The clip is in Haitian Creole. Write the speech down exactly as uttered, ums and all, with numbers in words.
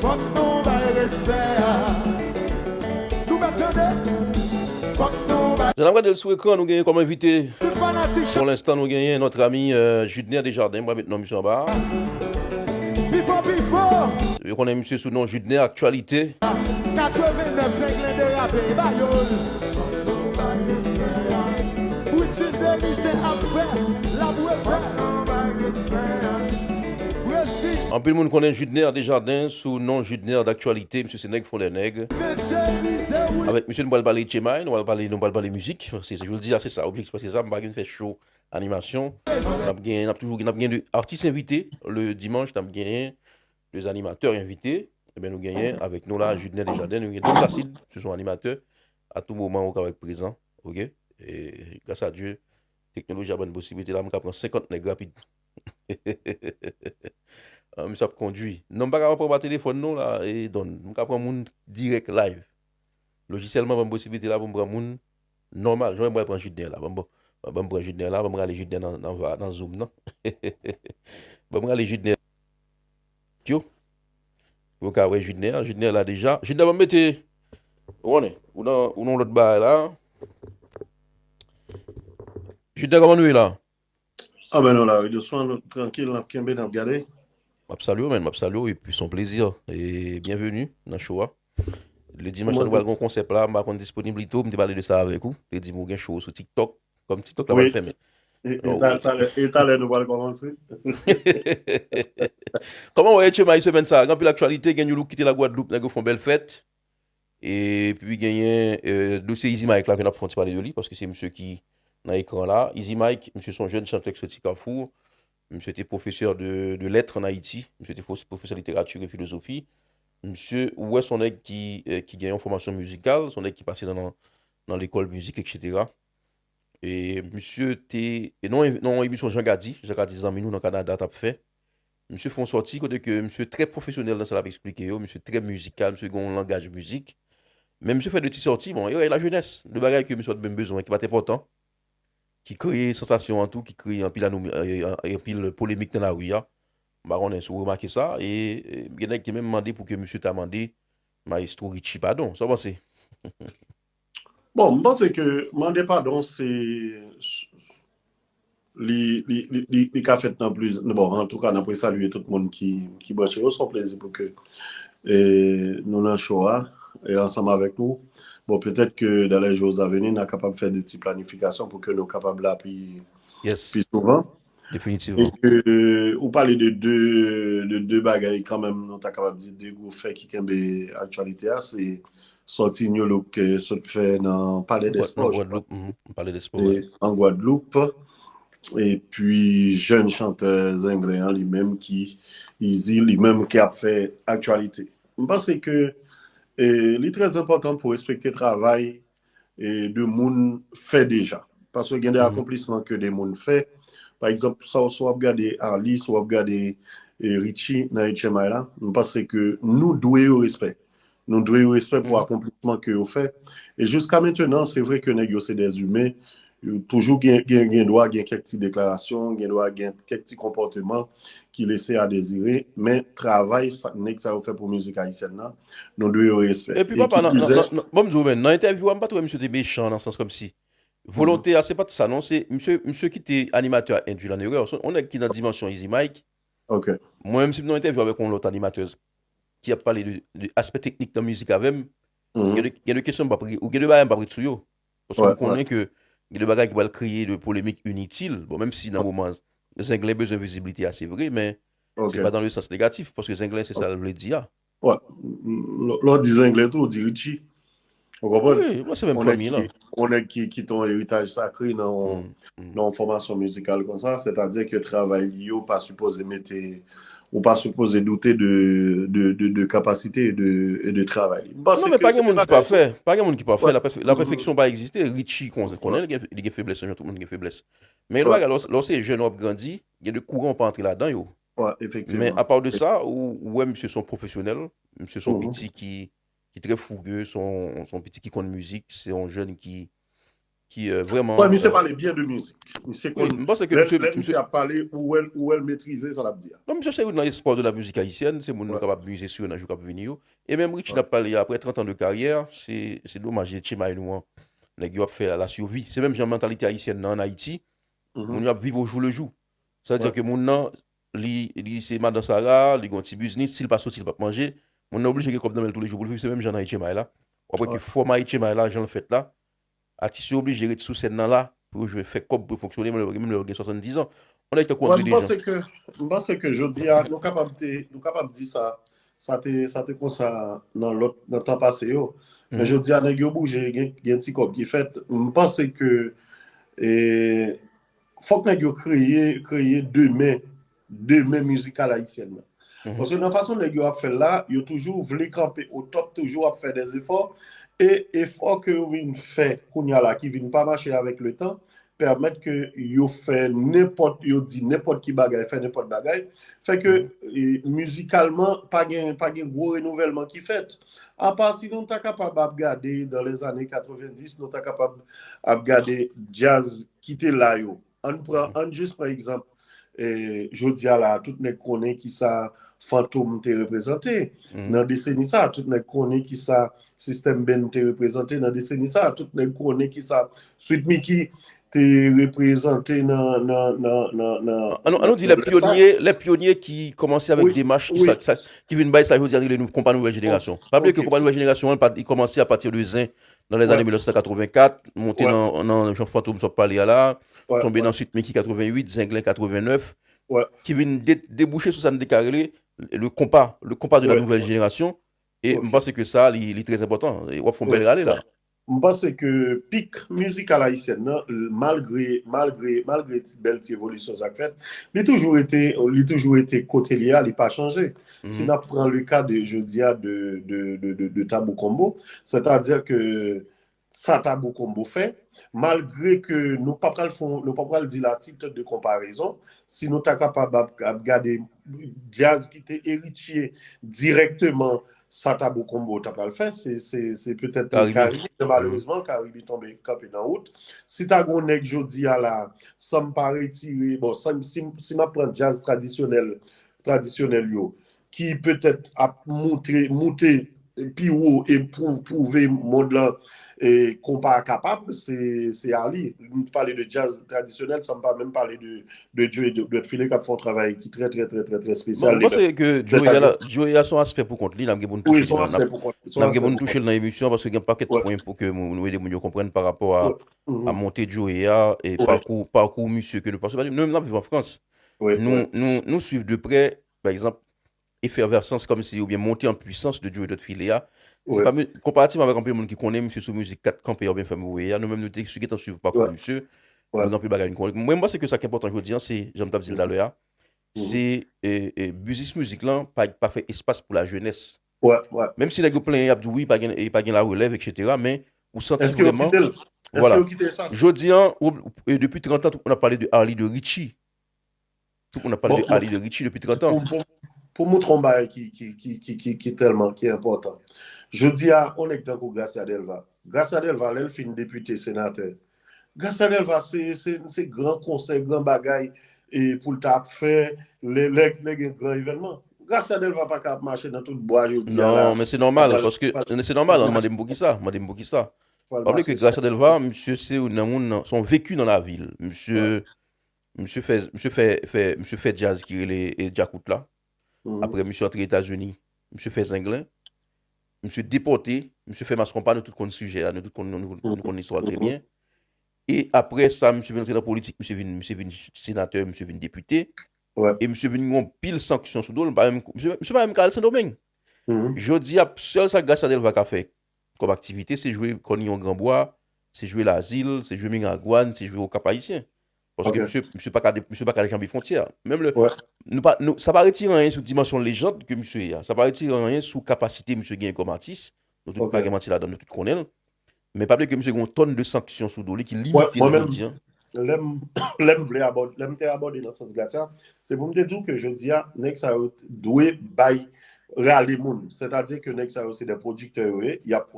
Fòk nou bay respè a. Nou mèt tande. Fòk nou bay. Jan n ap gade l sou ekran, nou genyen kòm envite. Tout fanatik. Pou lenstan, nou genyen notre ami euh, Judner Desjardins, m pral met non misye anba a. Pifò, pifò. Yo konnen misye sou non Judner Aktyalite. Katrevennnèf Zenglen derape, e ba yo l. Boutin de li se ap fè, l ap refè. Prestij. Anpil moun konnen Judner Desjardins sou non Judner d'Actualité. Misye se nèg fondè nèg. Avèk misye, nou pral pale H M I, nou pral pale, nou pral pale mizik. Se, se, je le dis, se sa. Objektif, se sa, m pa gen fè show animasyon. N ap gen, n ap toujou, n ap gen de atis envite le dimanch, n ap gen de animatè envite. Ebyen, nou genyen avèk nou la, Judner Desjardins, nou gen Don Placide, se son animatè. A tou moman, ou ka wè prezan, oke? E, gras a Dye, teknoloji a ban n posiblite la, m ka pran senkant nèg rapid. Ah, misye ap kondwi. Non, m pa ka pran pa telefòn non la, e Don. M ka pran moun dirèk live. Lojisyèlman, ban m posiblite la pou m pran moun nòmal. Jan m pral pran Judner la. Ban m, ban m pran Judner la, ban m rale Judner nan, nan, nan Zoom nan. Ban m rale Judner. Yo. Yo ka wè Judner, Judner la deja. Judner, ban m mete. Ou konnen, ou nan, ou nan lòt bagay la. Judner, kòman nou ye la? Ah ben nou la, wi, dousman, nou trankil, n ap kenbe, n ap gade. M ap salye w, man, m ap salye w, epi se yon plezi. E byenveni nan show a. Le dimanch, nou pral gen yon konsèp la, m pa konn disponib li tou, m te pale de sa avèk ou. Te di m ou gen show sou TikTok, kòm TikTok la pral fèmen. E, e ta-, talè, e talè nou pral kòmanse. Kòman w wè H M I semèn sa a? Gen anpil aktyalite, gen New Look kite Lagwadloup, nèg yo fè yon bèl fèt. Epi genyen euh, dosye Easy Mike la ke n ap fè yon ti pale de li, paske se misye ki nan ekran la. Easy Mike, misye se yon jèn chantè ki soti Kafou. Misye te pwofesè de, de lèt ann Ayiti. Misye te pwofesè literati e filozofi. Misye, ou wè, se yon nèg ki, euh, ki gen yon fòmasyon mizikal, se yon nèg ki pase nan, nan, nan lekòl mizik, etsetera. E misye te, e nan, nan yon emisyon Jean Gady, Jean Gady zanmi nou nan Kanada t ap fè. Misye fè yon sòti kote ke misye trè pwofesyonèl nan sa l ap eksplike yo, misye trè mizikal, misye gen yon langaj mizik. Men misye fè de ti sòti, bon, erè lajenès, de bagay ke misye pa t menm bezwen, ki pa t enpòtan, ki kreye sansasyon an tou, ki kreye anpil anomi-, e, e, anpil polemik nan lari a. M pa konnen si w remake sa, e, e gen nèg ki menm mande pou ke misye ta mande Mayestwo Richie padon. Sa w panse? Bon, m panse ke mande padon se li, li, li, li, li ka fèt nan pliz-, bon, antouka, n ap resalye tout moun ki, ki branche yo. Se yon plezi pou ke, e, nou nan show a, e, ansanm avèk nou. Bon, petèt ke dans les jours à venir, n a kapab fè de ti planifikasyon pou ke nou kapab la pi, pi souvan. Definitivman. E ke ou pale de de, de de bagay kanmenm, nou ta kapab di de gwo fè ki kenbe aktyalite a, se sòti New Look ke sot fè nan Palè dè Spò, je crois. Nan Gwadloup, mhm, Palè dè Spò, wi. An Gwadloup. Epi jèn chantè Zenglen an li menm ki, Easy, li menm ki ap fè aktyalite. M panse ke, e, li trè enpòtan pou respekte travay e, de moun fè deja. Paske gen de akonplisman ke de moun fè. Pa egzanp, sa, si w ap gade Arly, si w ap gade, e, Richie nan H M I la, m panse ke nou dwe yo respè. Nou dwe yo respè pou akonplisman ke yo fè. E jiska mentenan, se vre ke nèg yo se dè imen, yo toujou gen, gen, gen dwa gen kèk ti deklarasyon, gen dwa gen kèk ti konpòteman ki lese a dezire, men travay sa, nèg sa yo fè pou mizik ayisyèn nan, nou dwe yo respè. Epi, papa, nan, nan, nan, ban m di w, men, nan entèvyou a, m pa t wè misye te mechan nan sans kòmsi. Volonte a, se pa t sa, non, se misye, misye kite animatè a induit en erreur. Se yon nèg ki nan dimansyon Easy Mike. Mwen menm, si m nan entèvyou avèk yon lòt animatè ki ap pale de, de aspè teknik nan mizik avè m, gen de, gen de kesyon m p ap re-, ou gen de bagay m p ap ret sou yo. Paske m konnen ke gen de bagay ki pral kreye de polemik initil. Bon, menm si nan moman Zenglen bezwen viziblite a, se vre, men se pa dans le sens négatif, paske Zenglen se sa l vle di a. Wi, lè, lè w di Zenglen tou, ou di Richie. Ou konprann? Wi, wi, se menm fanmi lan. Yon nèg ki, yon nèg ki kite yon eritaj sakre nan yon, nan yon fòmasyon mizikal konsa, sètadi ke travay li yo pa sipoze mete, ou pa sipoze doute de, de, de, de kapasite e de, e de travay li. Non, men pa gen moun ki pafè. Pa gen moun ki pafè. La pèf-, la pèfeksyon pa egziste. Richie, kon-, konnen li gen, li gen feblès, jan tout moun gen feblès. Men yon bagay, lè w, lè w se jèn, w ap grandi, gen de kouran w pa antre ladan yo. Men apa de sa, ou, ou wè misye se yon pwofesyonèl, misye se yon piti ki, ki trè fouge, se yon, se yon piti ki konn mizik, se yon jèn ki, ki euh, vrèman... Bon, misye pale byen de mizik. Misye konn, m panse ke lè misye, lè misye ap pale, ou wè l, ou wè l metrize sa l ap di a. Non, misye se youn nan espwa de la mizik ayisyèn, se moun nou kapab mize sou yo nan jou k ap vini yo. E menm Richie n ap pale a, apre trant an de karyè, se, se domaj, se tchemay nou an. Nèg yo ap fè la, la survie. Se menm jan mantalite ayisyèn nan ann Ayiti. Moun yo ap viv au jour le jour. Sa vle di ke moun nan, li, li se madan Sara, li gen yon ti biznis, si l pa soti, li p ap manje. Moun nan oblije gen kòb nan men l toulejou pou l viv, se menm jan nan H M I la. W ap wè ke fòma H M I la, jan l fèt la, atis yo oblije ret sou sèn nan la, pou yo jwe fè kòb, pou yo fonksyone, menm lè, menm lè yo gen swasanndiz an. Yon nèg tankou André Dejean. Mwen, m panse ke, m panse ke jodi a, nou kapab te, nou kapab di sa, sa te, sa te konsa nan lòt, nan tan pase yo. Men jodi a, nèg yo bouje, gen, gen ti kòb ki fèt. M panse ke, e, fòk nèg yo kreye, kreye demen, demen mizikal ayisyèn nan. Paske nan fason nèg yo ap fè l la, yo toujou vle kanpe o top, toujou ap fè dèzefò. E efò ke yo vin fè kounye a la, ki vin pa mache avèk letan, pèmèt ke yo fè nenpòt, yo di nenpòt ki bagay, fè nenpòt bagay. Fè ke, e, mizikalman, pa gen, pa gen gwo renouvèlman ki fèt. Apa si nou ta kapab ap gade dans les années quatre-vingt-dix, nou ta kapab ap gade djaz ki te la yo. Ann pran, ann jis pran egzanp, e, jodi a la, tout nèg konnen kisa Fantom te reprezante nan deseni sa, tout nèg konnen kisa System Band te reprezante nan deseni sa, tout nèg konnen kisa Sweet Micky te reprezante nan, nan, nan, nan, nan, An nou, an nou di lè pyonye, lè pyonye ki kòmanse avèk demach ki, sa, sa, ki vin bay sa jodi a rele nou konpa nouvèl jenerasyon. Pa bliye ke konpa nouvèl jenerasyon an, li kòmanse apati de Zen nan lèzane mil nèf san katrevenkat, monte nan, nan jan Fantom sot pale a la, tonbe nan Sweet Micky katrevenwit, Zenglen katrevenèf, ki vin de, debouche sou sa n te ka rele le konpa, le konpa de la nouvèl jenerasyon. E m panse ke sa, li, li trè enpòtan. E w ap fè yon bèl rale la. M panse ke pik mizikal ayisyèn nan, malgre, malgre, malgre ti, bèl ti evolisyon sa k fèt, li toujou rete, li toujou rete kote li a, li pa chanje. Si n ap pran le ka de jodi a de, de, de, de, de Tabou Combo, sètadi ke sa Tabou Combo fè, malgre ke nou pa pral fè, nou pa pral di la titre de comparaison, si nou ta kapab ap, ap gade djaz ki te eritye dirèkteman sa Tabou Combo ta pral fè, se, se, se petèt Caribe. Caribe, men malerezman, Caribe tonbe kanpe nan wout. Si ta gen yon nèg jodi a la, san m pa retire, bon, san, si, si m ap pran djaz tradisyonèl, tradisyonèl yo, ki petèt ap moutre, moute pi wo e pou, pwouve mond lan, e, konpa a kapab, se, se Arly. M pale de djaz tradisyonèl, san m pa menm pale de, de Joe Dwèt File k ap fè yon travay ki trè, trè, trè, trè, trè espesyal. Bon, m panse ke Joe a, Joe a se yon aspè pou kont li, n ap gen pou n touche l nan, n ap gen pou n touche l nan emisyon, paske gen pakèt pwen pou ke nou ede moun yo konprann pa rapò a, a monte Joe a, e pakou, pakou misye ke nou, paske nou menm n ap viv an Frans. Nou, nou, nou swiv de prè, pa egzanp, efèvèsans kòmsi oubyen monte an pwisans de Joe Dwèt File a. Se pa, konparativman avèk anpil moun ki konnen misye sou mizik Kat Kanpe a oubyen Fè Move a, nou menm nou te gentan swiv pakou misye. Nou gen anpil bagay nou konnen. Mwen, m panse ke sa k enpòtan jodi a, se, jan m t ap di l talè a, se, e, e, biznis mizik lan pa, pa fè espas pou lajenès. Menm si nèg yo plenyen, y ap di wi, pa gen, e pa gen larelèv, etsetera, men ou santi vrèman, vwala. Jodi a, ou, e, depi trant an, tout moun ap pale de Arly, de Richie. Tout moun ap pale de Arly, de Richie depi trant an. Pou, pou, pou moutre yon bagay ki, ki, ki, ki, ki, ki tèlman, ki enpòtan. Jodi a, yon nèg tankou Gracia Delva. Gracia Delva, lè l fin depite, senatè, Gracia Delva, se, se, se gran konsèy, gran bagay, e pou l ta ap fè, lè, lè, lè gen gran evènman. Gracia Delva pa ka ap mache nan tout bwa jodi a la. Non, men se nòmal, paske, se nòmal, mande m poukisa, mande m poukisa. Pa bliye ke Gracia Delva, misye se youn nan moun nan, se yon veki nan lavil. Misye, misye fè, misye fè, fè, misye fè djaz ki rele, e, Djakout la. Apre, misye antre Etazini. Misye fè Zenglen. Misye depòte. Misye fè Mas Konpa. Nou tout konn sijè a. Nou tout konn, nou, nou, nou konn istwa l trè byen. E apre sa, misye vin antre nan politik. Misye vin, misye vin senatè, misye vin depite. E misye vin gen yon pil sanksyon sou do l. Misye, misye pa menm ka al Sendomeng. Jodi a, sèl sa Gracia Delva ka fè kòm aktivite, se jwe kòn li yon granbwa, se jwe Lazil, se jwe Miragwàn, se jwe Okap Ayisyen. Paske misye, misye pa ka de-, misye pa ka janbe fwontyè. Menm lè, nou pa, nou, sa pa retire anyen sou dimansyon lejann ke misye ye a. Sa pa retire anyen sou kapasite misye genyen kòm atis. Nou tout pa gen manti ladan, nou tout konnen l. Men pa bliye ke misye gen yon tòn de sanksyon sou do li ki limite l jodi a. Lè m, lè m vle abòde, lè m te abòde nan sans Gracia, se pou m te di w ke jodi a, nèg sa yo dwe bay rale moun. Sètadi ke nèg sa yo se de pwodiktè yo ye, y ap